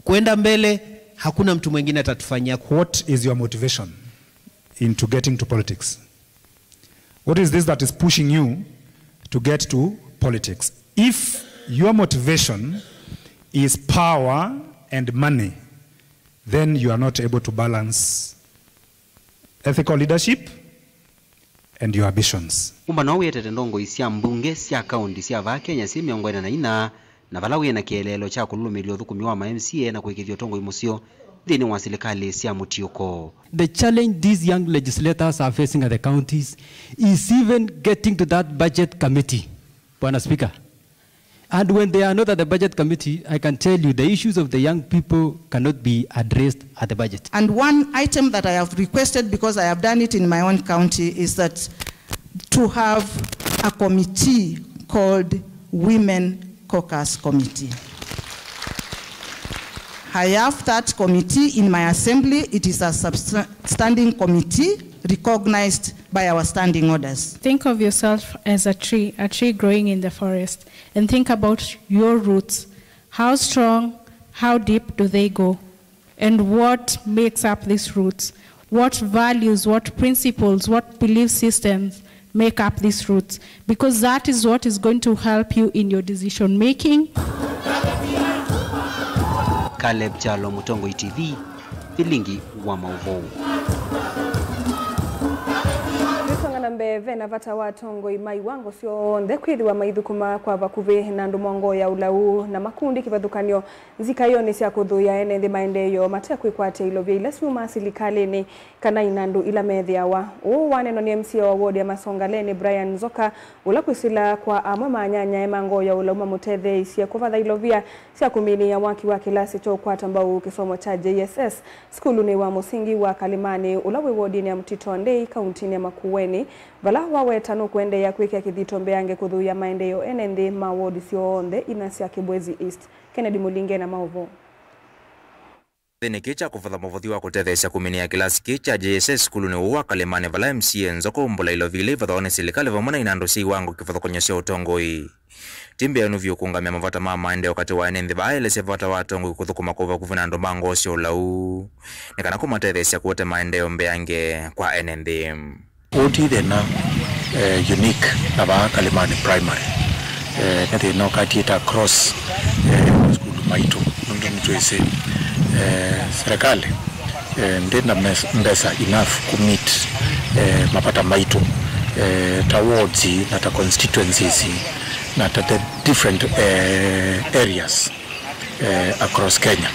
Kwenda mbele, hakuna mtu mwingine atatufanyia. What is your motivation into getting to politics? What is this that is pushing you to get to politics? If your motivation is power and money, then you are not able to balance ethical leadership and your ambitions. Ũmbano ũũ wĩetete ndongoi sya mbunge sya kaũndi sya vaa Kenya syĩ mĩongo ĩna na inya, na vala wĩ na kĩeleelo kya kũlũlũmĩlya ũthũkũmi wa ma M C A na kũĩkĩĩthya ũtongoi mũseo nthĩnĩ wa silikalĩ sya mũtiũko. The challenge these young legislators are facing at the counties is even getting to that budget committee, Bwana Speaker. And when they are not at the budget committee, I can tell you the issues of the young people cannot be addressed at the budget. And one item that I have requested, because I have done it in my own county, is that to have a committee called Women Caucus Committee. I have that committee in my assembly. It is a substa-, standing committee recognized by our standing orders. Think of yourself as a tree, a tree growing in the forest, and think about your roots. How strong, how deep do they go? And what makes up these roots? What values, what principles, what belief systems make up these roots? Because that is what is going to help you in your decision making. Caleb Kyalo, Mũtongoi T V, Vilingi wa maũvoo. Nĩtwongana mbee, ve na vata wa atongoi ma iwango syonthe kwĩthĩwa maithũkũma kwa vakuvĩ na andũ mongoo ya ũlau na makundi kĩvathũkany'o nzikaĩonĩ sya kũthũĩa ene nthĩ maendeeo mate kwĩkwatya ilovia ila syumaa silikalĩnĩ kana inandũ ila methĩawa. Ũũ wanenwa nĩ M C A wa wodi ya Masongaleni, Brian Nzoka, ũla kwĩsĩla kwa amwe ma anyanyae ma ngoo ya ũlau mamũtetheeisye kũvatha ilovia sya kũminĩĩa waki wa kĩlasi kya ũkwata mbau kĩsomo kya J S S sukulunĩ wa mũsingi wa Kalimani, ũla wĩ wodinĩ ya Mtito Ndei, kauntinĩ ya Makueni, vala waweta nũkũendeea kwĩkĩa kĩthito mbeange kũthũĩa maendeeo ene nthĩ ma ward syonthe ina sya Kibwezi East. Kennedy Mũlinge na maũvoo. Nthĩnĩ kĩĩ kya kũvatha mũvothi wa kũtetheesya kũminĩa kĩlasi kĩĩ kya J S S sukulunĩ ũũ wa Kalimani, vala M C A Nzoko Mbũla Ilovi ila ivathwa nĩ silikalĩ vamwe na inandũ sya iwango kĩvathũkany'o sya ũtongoi. Ti mbĩanu vyũ kũũngamĩa mavata ma maendeeo katĩ wa ene nthĩ vaa aelesya vata wa atongoi kũthũkũma kwa vakuvĩ na andũ ma ngoo sya ũlau nĩ kana kũmatetheesya kũete maendeeo mbeange kwa ene nthĩ. Ũũ ti thĩna, eh, unique na vaa Kalimani Primary. Eh, nĩ thĩna ũkatiĩte across, eh, masukulu maitũ, nũndũ nĩtwĩsĩ, eh, serikali, eh, ndĩ na mes-, mbesa enough kũ meet, eh, mavata maitũ, eh, ta wards na ta constituencies na ta the different, eh, areas, eh, across Kenya.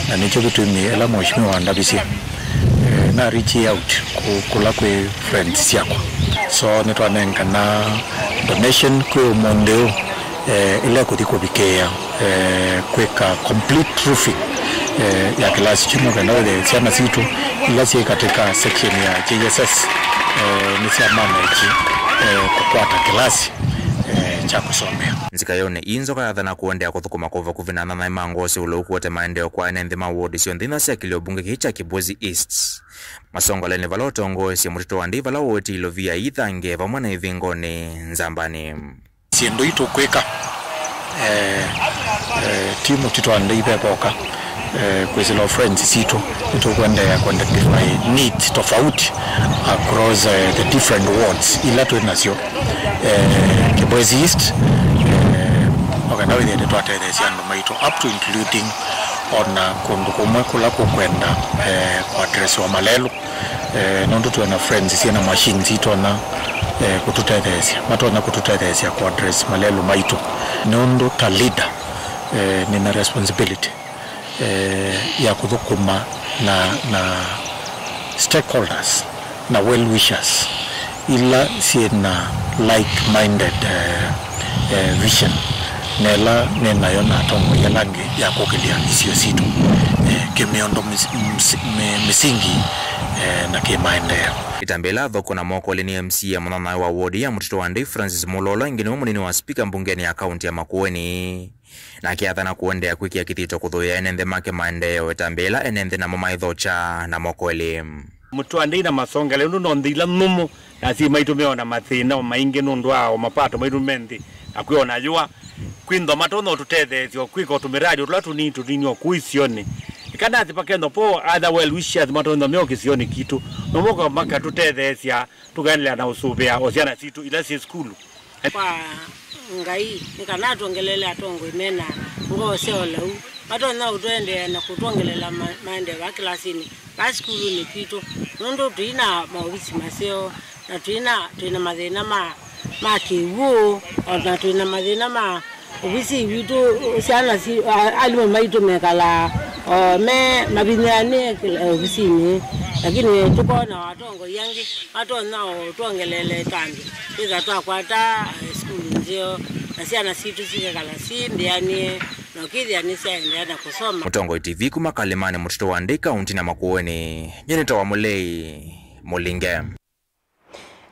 Na nĩkyo kĩtumi ĩla mheshimiwa wandavisye, eh, na reach out kũ-, kũla kwĩ friends syakwa. So nĩtwanengana donation kwĩ ũmũnthĩ ũũ, eh, ĩla ĩkũthi kũvikĩĩa, eh, kwĩka complete roofing, eh, ya kĩlasi kyu, nĩkenda wĩthĩe syana sitũ ila syĩ katika section ya J S S, eh, nĩsya manage, eh, kũkwata kĩlasi, eh, kya kũsomea. Nzikayonĩ ii, Nzoko yathana kũendeea kũthũkũma kwa vakuvĩ na anyanyae ma ngoo sya ũlau kũete maendeeo kwa ene nthĩ ma ward syonthe ina sya kĩlĩo mbunge kĩĩ kya Kibwezi East. Masongolenĩ vala ũtongoesye mũtitũ wa ndei vala wooĩtye ilovia ithange vamwe na ĩvingonĩ Nzambanĩ. Syĩndũ itũkwĩka, eh, eh, ti mũtitũ wa ndei vevoka, eh, kwĩsĩla friends sitũ, nĩtũkũendeea kũ identify needs tofauti across, eh, the different wards ila twĩ nasyo, eh, Kibwezi East, eh, o kana wĩthĩe nĩtwatetheesya andũ maitũ up to including ona kũndũ kũmwe kũla kũkwenda, eh, kũ addresswa malelũ. Eh, nũndũ twĩ na friends syĩ na machines itonya, eh, kũtũtetheesya, matonya kũtũtetheesya kũ address malelũ maitũ. Nũndũ ta leader, eh, nĩ na responsibility, eh, ya kũthũkũma na, na stakeholders na well wishers ila syĩ na like-minded, eh, eh, vision, na ĩla nĩ nayo na atongoi ala angĩ ya kũkĩlya isio sitũ, eh, kĩmĩondo, mis-, ms-, mĩ-, mĩsingi, eh, na kĩmaendeeo. Ĩtambya ĩla athokwa na mokolĩ nĩ M C A mũnyanyae wa ward ya Mũtitũ wa Ndei Francis Mulolo, ĩngĩ nĩwe mũnini wa spika mbungenĩ ya kaunti ya Makueni. Nake athana kũendeea kwĩkĩa kĩthito kũthũĩa ene nthĩ make maendeeo, ĩtambya ĩla ene nthĩ namo maĩthokya na moko elĩ. Mũtitũ wa Ndei na masongele, ũndũ no nthĩ ila nyũmũ, na asyai maitũ meona mathĩna o maingĩ nũndũ wa o mapato maitũ me nthĩ, na kwĩ ona yũa. Kwĩ nthĩ matonya ũtũtetheesya o kwĩka o tũmiradi o tũla tũnini tũnini o kũu isionĩ. Ĩkanathi pakethwa po other well wishers matonya me o kĩsionĩ kitũ, no moka makatũtetheesya tũkaendelea na ũsũvĩa o syana sitũ ila syĩ sukulu. Kwa Ngai, nĩ kana atwongelele atongoi mena ngoo sya ũlau, matonya ũtũendeea na kũtwongelela ma-, maendeeo vaa kĩlasinĩ, vaa sukulunĩ kwitũ, nũndũ tũi na maovisi maseo, na tũi na, twĩ na mathĩna ma, ma kĩw'ũ, o na twĩ na mathĩna ma ovisi witũ, syana si, a-, alimũ maitũ mekalaa o me mavinyĩanĩe kĩla ovisinĩ, lakini tũkona atongoi angĩ matonya o twongelele ĩtambya, twĩtha twakwata, eh, sukulu nzeo, na syana sitũ sikekala si mbĩanĩe, na ũkĩthĩa nĩsyaendeea na kũsoma. Mũtongoi T V kuma Kalimani, Mũtitũ wa Ndei, kaunti na Makueni, nyie nĩtawa Mũlei Mũlinge.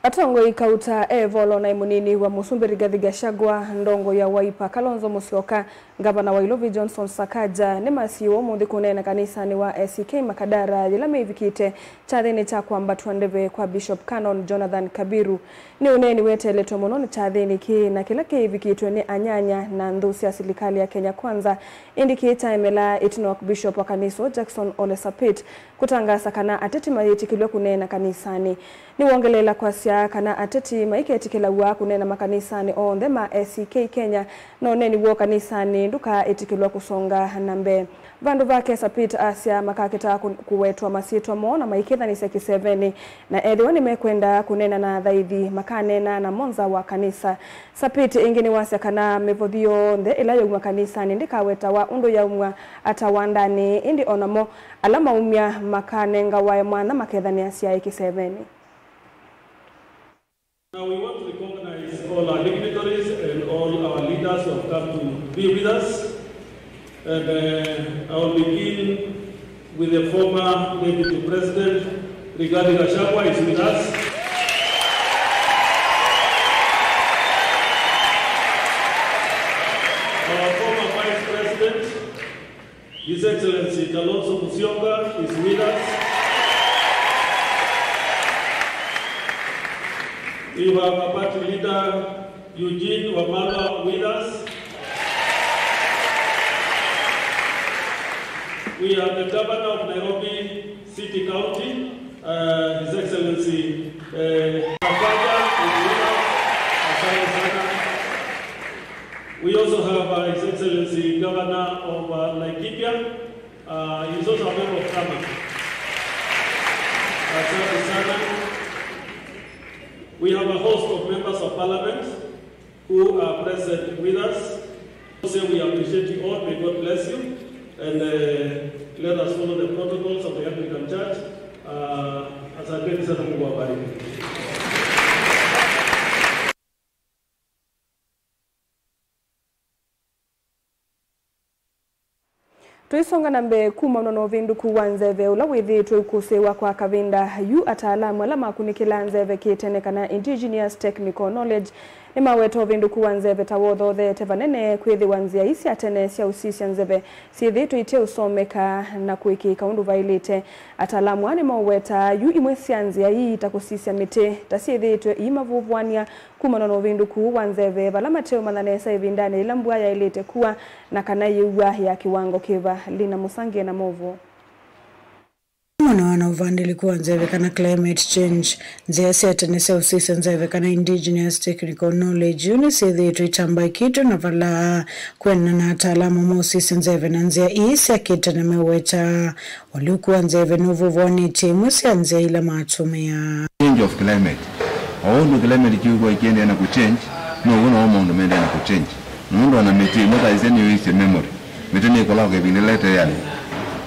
Atongoi kauta e Ĩvolo naĩ mũnini wa Mũsumbĩ Rigathi Gachagua, ndongoi ya Wiper Kalonzo Musyoka, ngavana wa Ilovi Johnson Sakaja nĩmasiĩwe ũmũnthĩ kũneena kanisanĩ wa A C K Makadara yĩla meĩvikĩte kyathĩnĩ kya kwambatw'a ndeve kwa Bishop Canon Jonathan Kabiru. Nĩ ũneeni weteeletwe mũno nĩ kyathĩnĩ kĩĩ na kĩla kĩĩvikĩtwe nĩ anyanya na nthũ sya silikalĩ ya Kenya Kwanza, ĩndĩ kĩĩ kyaemelaa ĩtina wa Bishop wa kanisa ũũ Jackson Ole Sapit kũtangaasa kana ateti mayĩtĩkĩlw'a kũneena kanisanĩ. Nĩwongeleela kwasya kana ateti maiketĩkĩlaw'a kũneena makanisanĩ onthe ma A C K Kenya, na ũneeni woo kanisanĩ ndũkaaĩtĩkĩlwa kũsonga na mbee. Vandũ vake, Sapit asya makakĩtaa kũ-, kũwetwa masyĩtwa moo na maikethanĩsya kĩsevenĩ, na ethĩwa nĩmekwenda kũneena na athaithi, makaneena namo nza wa kanisa. Sapit ĩngĩ nĩwasya kana mĩvothi yonthe ĩla yaumw'a kanisanĩ ndĩkawetawa ũndũ yaumw'a ata wandanĩ, ĩndĩ o namo ala maumya makanengawae mwanya makethanĩa syaĩ kĩsevenĩ. Now we want to recognize all our dignitaries and all our leaders who have come to be with us. And, uh, I will begin with the former Deputy President, Rigathi Gachagua is with us. His Excellency Kalonzo Musyoka is with us. We have our party leader, Eugene Wamalwa, with us. We have the governor of Nairobi City County, uh, His Excellency, uh, Sakaja is with us. Asante sana. We also have, uh, His Excellency Governor of, uh, Laikipia. Uh, he is also a member of Kama. Asante sana. We have a host of members of parliament who are present with us. So we appreciate you all. May God bless you. And, uh, let us follow the protocols of the Anglican Church. Uh, asanteni sana, Mungu awabariki. Tũisonga na mbee, kumana na ũvĩndũku wa nzeve ũla wĩthĩĩtwe ũkũsĩĩwa kwa kavinda, yu ataalamu ala makunĩkĩlaa nzeve kĩtene, kana indigenous technical knowledge, nĩmaweta ũvĩndũku wa nzeve ta wothotheete vanene kwĩthĩwa nzĩa ii sya tene sya ũsisya nzeve syĩthĩĩtwe iteũsomeka na kũĩkĩĩka ũndũ vaĩlĩte. Ataalamu aa nĩmaũwetaa yu imwe sya nzĩa ii ta kũsisya mĩtĩ ta syĩthĩĩtwe iimavũvũany'a kumana na ũvĩndũku wa nzeve, vala mateũmanya nesa ĩvindanĩ yĩla mbua yaĩlĩte kua na kana yĩua ya kĩwango kĩva. Lina Mũsangie na maũvoo. Kumana na ũvandĩlĩku wa nzeve kana climate change, nzĩa sya tene sya ũsisya nzeve kana indigenous technical knowledge yu nĩsyĩthĩĩtwe itambaĩkĩtwe, na vala kwĩanana na ataalamu ma ũsisya nzeve na nzĩa ii sya kĩtene meũweta, ũlyũku wa nzeve nũvũvũanĩtye imwe sya nzĩa ila matũmĩaa. Change of climate. O ũndũ climate change ĩkwĩendeea na kũchange, now'o namo maũndũ mendeea na kũchange. Nũndũ ona mĩtĩ ĩmwe ta ĩsya nĩyũisye memory. Mĩtĩ nĩkũlaũka ĩvinda ĩla ĩteanĩe.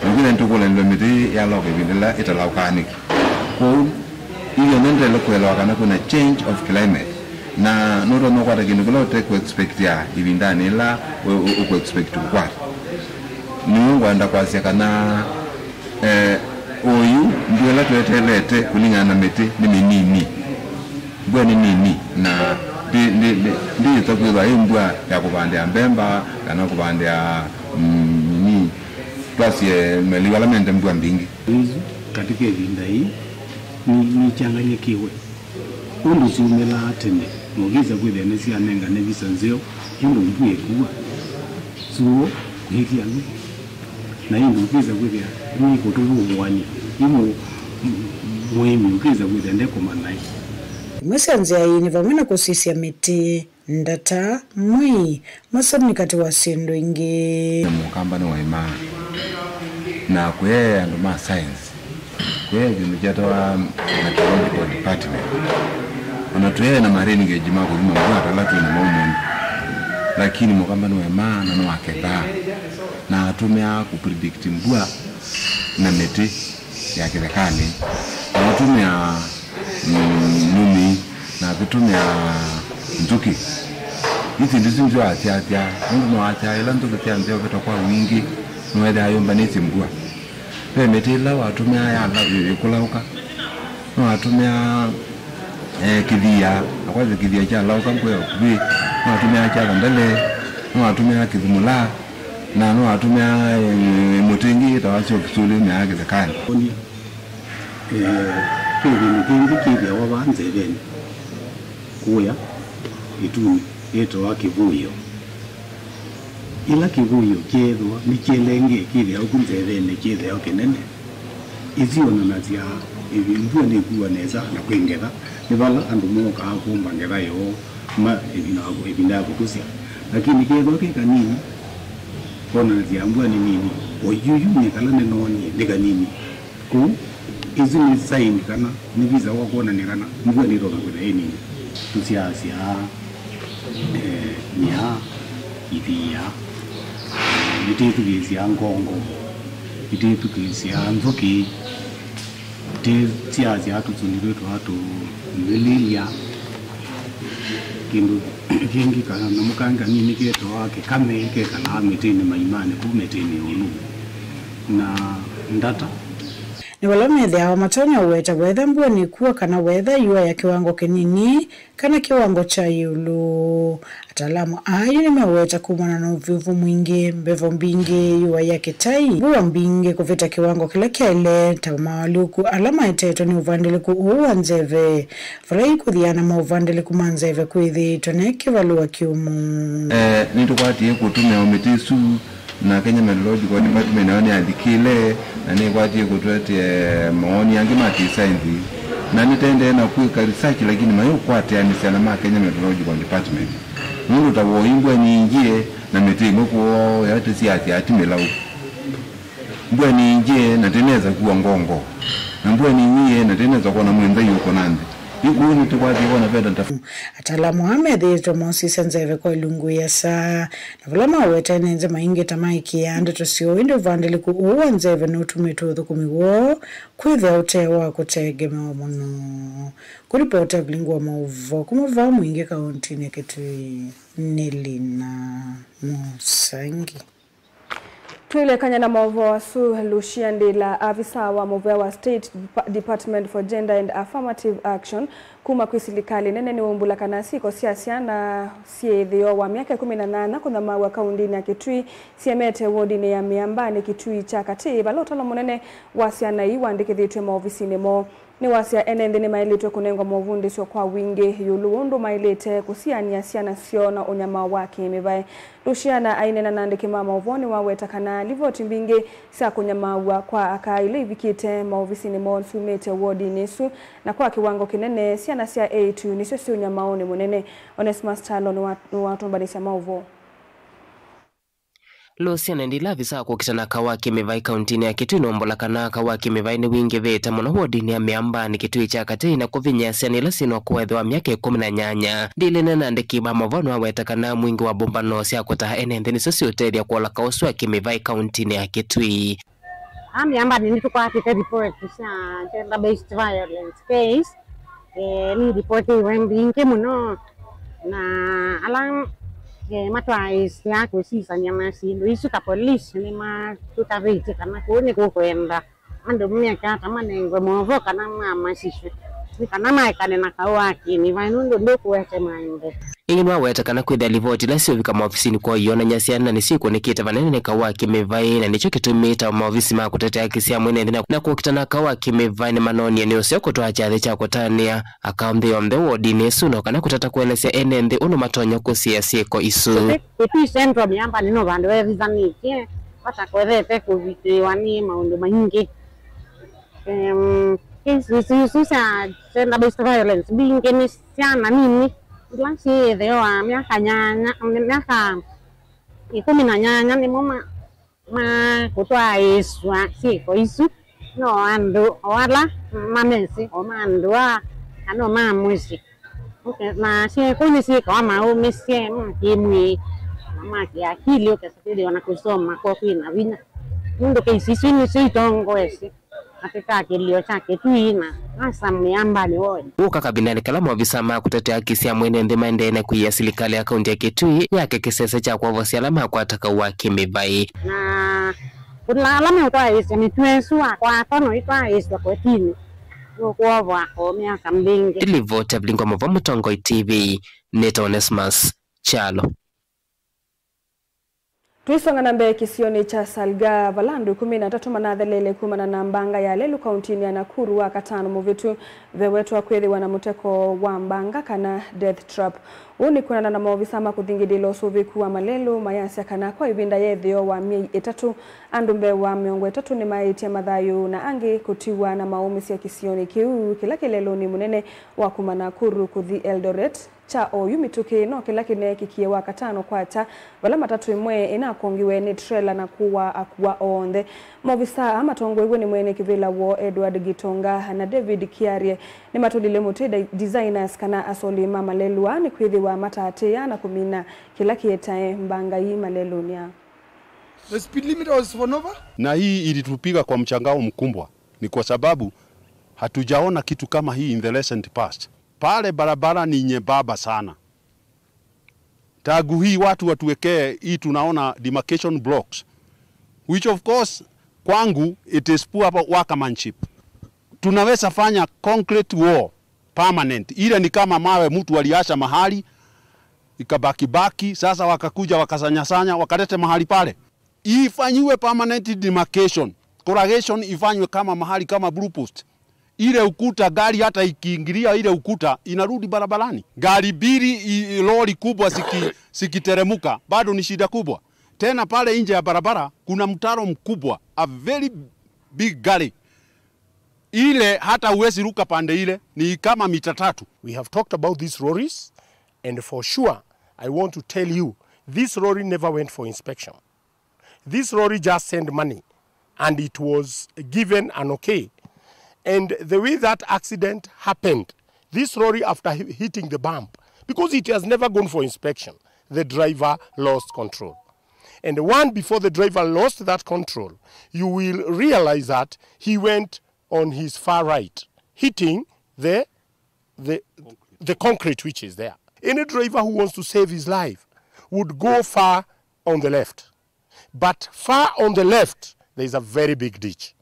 Na kwĩthĩa nĩtũkũlanĩlw'a mĩtĩ yalaũka ĩvinda ĩla ĩtalaũkaa nĩkĩ? Kwoou, ithyonthe nĩtwaĩle kũelewa kana kwĩna change of climate. Na nũtonya ũkwata kĩndũ kĩla ũte kũ expectia ĩvindanĩ ĩla ũ-, ũ-, ũkũ expect kũkwata. Nĩw'o ngwenda kwasya kana, eh, oyu mbua ĩla tweteelete kũlingana na mĩtĩ nĩ mĩnini. Mbua nĩ nini, na ndĩ-, ndĩ-, ndĩ-, ndĩyĩsa kwĩthwa ĩ mbua ya kũvandĩa mbemba kana kũvandĩa, mm, nini, twasye maliu ala mende mbua mbingĩ. Isu katika ĩvinda yĩĩ nĩ, nĩikyanganyĩkĩwe. Ũndũ syumĩlaa tene, na ũkĩsa kwĩthĩa nĩsyanengane visa nzeo, ĩndĩ mbua ĩkua, syũa kũĩthya lũ. Na ĩndĩ ũkĩsa kwĩthĩa nĩkũtũvũvũany'a, ĩ mũ-, mũĩmi ũkĩsa kwĩthĩa ndekũmanya ĩ. Imwe sya nzĩa ii nĩ vamwe na kũsisya mĩtĩ, ndata, mwei, masoni, katĩ wa syĩndũ ingĩ. Mũkamba nĩwaimaa, na kũyaĩ andũ ma science, kũyaĩ kĩndũ kyatawa meteorological department. Ona tũyaĩ na ma rain gauge ma kũthima mbua ta ala twĩ namo ũmũnthĩ, lakini mũkamba nĩwaimaa na nĩwakethaa, na atũmĩaa kũ predict mbua na mĩtĩ ya kĩthekanĩ, na atũmĩaa, mm, nyũmĩi, na akĩtũmĩa nzũkĩ. Ii syĩndũ isu nĩsyo asyaasya, nũndũ no asyaa ĩla nzũkĩ sya nzĩa ũvĩta kwa wingĩ, nĩwethĩaa yũmbanĩsye mbua. Ve mĩtĩ ĩla watũmĩaa yala-, ĩ-, ĩkũlaũka, no watũmĩaa, eh, kĩthia, na kwasya kĩthia kyalaũka mbua ya ũkuvĩ, no watũmĩaa kyathandale, no watũmĩaa kĩthumũla, na no watũmĩaa, eh, mũtĩ ĩngĩ ĩtawa syo kĩsũlĩ ũmĩaa kĩthekanĩ. Eh, kwĩ kĩndũ kĩngĩ kĩthĩawa vaa nzevenĩ, kũya ĩtunĩ, yĩtawa kĩvũĩo. Ĩla kĩvũĩo kyeethĩwa nĩkyelengee kĩthĩawa ku nzevenĩ, kĩthĩawa kĩnene, ĩsyonanasya ĩvi-, mbua nĩkua nesa na kwĩ ngetha. Nĩ vala andũ mokaa kũmba ngetha yoo ma ĩvinda, ĩvinda ya kũtũsya. Lakini kethĩwa kĩ kanini, konanasya mbua nĩ nini. O yuyu nĩ kala nĩnoonie nĩ kanini. Kwoou, ĩsu nĩ sign kana nĩ visa wa kwonany'a kana mbua nĩtonya kwĩthwa ĩ nini. Tũsyaasya, eh, myaa, ithia, nĩtwĩthukĩĩsya ngongo, nĩtwĩthukĩĩsya nzũkĩ, tũsyaasya tũsũni twĩtwa tũmĩlĩlya. Kĩndũ kĩngĩ, kanyamũ kangĩ kanini ketawa kĩkame, kekalaa mĩtĩnĩ maimanĩ kũu mĩtĩnĩ ĩũlũ. Na ndata. Nĩ vala methĩawa matonya ũweta wetha mbua nĩkua kana wetha yũa ya kĩwango kĩnini kana kĩwango kya ĩũlũ. Ataalamu aa yu nĩmeweta kumana na ũvyũvu mwingĩ, mbevo mbingĩ, yũa ya kĩtai, mbua mbingĩ kũvĩta kĩwango kĩla kyaĩle, ta maũalyũku ala maetetwe nĩ ũvandĩlĩku ũũ wa nzeve, vala ikũthiana maũvandĩlĩku ma nzeve kwĩthĩĩtwe ne kĩvalũa kĩũmũ. Eh, nĩtũkwatie kũtũmĩa o mĩtĩ ĩsu na Kenya Meteorological Department nayo nĩyathikĩle na nĩkwatie kũtũetea mawoni angĩ ma kĩsaenzi, na nĩtendee na kwĩka research, lakini mayũkwatĩanĩsya na ma Kenya Meteorological Department. Nũndũ ta woi mbua nĩingie na mĩtĩ ĩmwe kũoo yatĩ syasya ati mĩlau. Mbua nĩingie na tĩnesa kua ngongo. Na mbua nĩnyie na tĩnesa kwona mwĩnthai ũkũna nthĩ. Yu kũu nĩtũkwatie kwona venda ta Ataalamu aa methĩĩtwe mosisya nzeve kwa ilungu ĩasa, na vala maweta ene nthĩ maingĩ ta maĩkĩaa ndeto syoo, ĩndĩ ũvandĩlĩku ũũ wa nzeve nũtumĩtwe ũthũkũmi woo kwĩthĩa ũte wa kũtegemewa mũno. Kũlipota Evelyn wa maũvoo kuma vaa Mwingĩ kauntinĩ ya Kitui, nĩ Lina Mũsangi. Twĩlekany'a na maũvoo asu, Lucia Ndila, avisa wa mũvea wa State Depa-, Department for Gender and Affirmative Action kuma kwĩ silikalĩ nene nĩwaumbũla kana syĩko sya syana syĩ ĩtheo wa myaka ĩkũmi na nyanya kũnyamaaw'a kaundinĩ ya Kitui syemete wodinĩ ya Mĩambanĩ Kitui kya Katĩ, vala ũtalo mũnene wa syana ii wandĩkĩthĩtw'e maovisinĩ moo. Nĩwasya ene nthĩ nĩmaĩlĩtwe kũnengwa movundĩsyo kwa wingĩ ĩũlũ wa ũndũ maĩlĩte kũsianĩa syana syoo na ũnyamao wa kĩ-mĩvaĩ. Luciana aineena na andĩki ma maũvoo nĩwaweta kana livoti mbingĩ sya kũnyamaaw'a kwa aka ila ivikĩte maovisinĩ moo syumĩte wodinĩ ĩsu, na kwa kĩwango kĩnene syana sya eĩtu nĩsyo syĩ ũnyamaonĩ mũnene. Onesmus Kyalo nĩwa-, nĩwatũmbanĩsya maũvoo. Luciana Ndila, avisa wa kũkita na kaũ wa kĩ-mĩvaĩ kauntinĩ ya Kitui, nũmbũla kana kaũ wa kĩ-mĩvaĩ nĩwingĩvĩte mũno wodinĩ ya Mĩambanĩ Kitui kya Katĩ na kũvinyĩĩa syana ila syĩ na ũkũũ wa ĩtheo wa myaka ĩkũmi na nyanya. Ndila aineena na andĩki ma maũvoo nĩwaweta kana mwingĩ wa mbũmbano sya kũtaa ene nthĩ nĩsyo siũtethya kũola kaũ ũsu wa kĩ-mĩvaĩ kauntinĩ ya Kitui. Aa Mĩambanĩ nĩtũkwatĩte ripoti sya gender based violence case. Eh, nĩ ripoti iwe mbingĩ mũno, na ala, eh, matwaĩĩsya kũsisany'a na syĩndũ isu ta polisi nĩmatũtavĩtye kana kũu nĩkũkwenda andũ meke ata manengwe maũvoo kana mamasiswe, nĩ kana maekane na kaũ wa kĩ-mĩvaĩ nũndũ ndũkũete maendeeo. Ĩngĩ nĩwaweta kana kwĩthĩa livoti ila syũvika maovisinĩ kwoo iyonany'a syana nĩsyĩkũnĩkĩte vanene nĩ kaũ wa kĩ-mĩvaĩ, na nĩkyo kĩtumi ta maovisi ma kũtetea haki sya mwene nthĩ na, na kũkita na kaũ wa kĩ-mĩvaĩ nĩmanonie nĩ ũseo kũtwaa kyathĩ kya kũtanĩa aka nthĩ yonthe wodinĩ ĩsu, no kana kũtata kũelesya ene nthĩ ũndũ matonya kũsiĩĩa syĩko isu. Kitui Central Mĩambanĩ no vandũ vevisanĩtye, vata kwethete kũvikĩĩwa nĩ maũndũ maingĩ. Em, cases isu sya gender based violence mbingĩ nĩ syana nini, ila syĩ ĩtheo wa myaka nyanya, myaka ĩkũmi na nyanya nĩmo ma-, makũtwaĩĩsw'a syĩko isu. No andũ o ala mamesĩ, o ma andũ aa, kana o ma mũsyĩ. Ũke-, na syĩko nĩsyĩkawa maũmĩsye ma kĩmwĩĩ na ma kĩakili, ũkesa kwĩthĩwa na kũsoma kwoo kwĩ na vinya. Nũndũ kesi isu nĩsyo itongoesye katika kĩlio kya Kitui na hasa Mĩambanĩ ward. Ũka kavindanĩ kala maovisa ma kũtetea haki sya mwene nthĩ maendee na kũiĩa silikalĩ ya kaunti ya Kitui yake kĩsese kya kwovosya ala makwata kaũ wa kĩ-mĩvaĩ. Na kũla ala meũtwaĩĩsya mĩtuo ĩsu wakwatwa no itwaĩĩsw'a kotinĩ, nũkwovwa o myaka mbingĩ. Ndilivoti Evelyn wa maũvoo Mũtongoi T V, nĩtawa Onesmus Kyalo. Tũisonga na mbee kĩsionĩ kya Salgaa, vala andũ ĩkũmi na atatũ manatheleele kumana na mbanga ya lelũ kauntinĩ ya Nakuru wa katano mũvĩtu, vewetwa kwĩthĩwa na mũteko wa mbanga kana death trap. Ũu nĩ kwonana na maovisa ma kũthingĩlĩĩla ũsũvĩku wa malelũ mayasya kana kwa ĩvinda ya ĩtheo wa myei ĩtatũ, andũ mbee wa mĩongo ĩtatũ nĩmaĩtye mathayũ na angĩ kũtiwa na maũmĩsya kĩsionĩ kĩu kĩla kĩ lelũnĩ mũnene wa kuma Nakuru kũthi Eldoret. Kya oyu mĩtũkĩ no kĩla kĩneekĩkie Wakatano kwakya, vala matatũ ĩmwe ĩnakongiwe nĩ trela na kũaa akua onthe. Maovisaa aa matongoew'e nĩ mwene kĩvĩla woo Edward Gitonga na David Kiarie nĩmatũlile mũtĩ di-, designers kana asoli ma malelũ aa nĩkwĩthĩwa mataatĩĩa na kũmina kĩla kĩetae mbanga ii malelũnĩ aa. The speed limit was for Nova. Na hii ilitupiga kwa mshangao mkubwa, ni kwa sababu hatujaona kitu kama hii in the recent past. Pale barabara ni nyembamba sana. Tangu hii watu watuwekee hii, tunaona demarcation blocks, which of course kwangu it is poor workmanship. Tunaweza fanya concrete wall permanent, ile ni kama mawe mtu aliasha mahali Ikabaki baki, sasa wakakuja wakasanyasanya, wakalete mahali pale. Ifanyiwe permanent demarcation. Corrugation ifanywe kama mahali kama Blue Post. Ile ukuta, gari hata ikiingilia ile ukuta, inarudi barabarani. Gari mbili, i- i- lori kubwa ziki- zikiteremuka, bado ni shida kubwa. Tena pale nje ya barabara kuna mtaro mkubwa, a very big gully. Ile hata huwezi ruka pande ile, ni kama mita tatu. We have talked about these lorries, and for sure, I want to tell you, this lorry never went for inspection. This lorry just sent money and it was given an okay. And the way that accident happened, this lorry, after hi- hitting the bump, because it has never gone for inspection, the driver lost control. And one, before the driver lost that control, you will realize that he went on his far right, hitting the the the concrete which is there. Any driver who wants to save his life would go far on the left. But far on the left, there is a very big ditch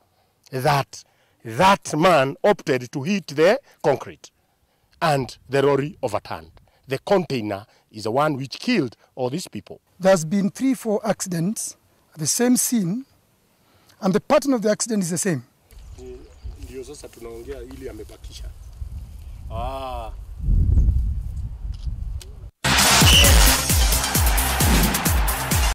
that that man opted to hit the concrete and the lorry overturned. The container is the one which killed all these people. There's been three, four accidents at the same scene, and the pattern of the accident is the same. Ndio sasa tunaongea ili amebakisha. Ah,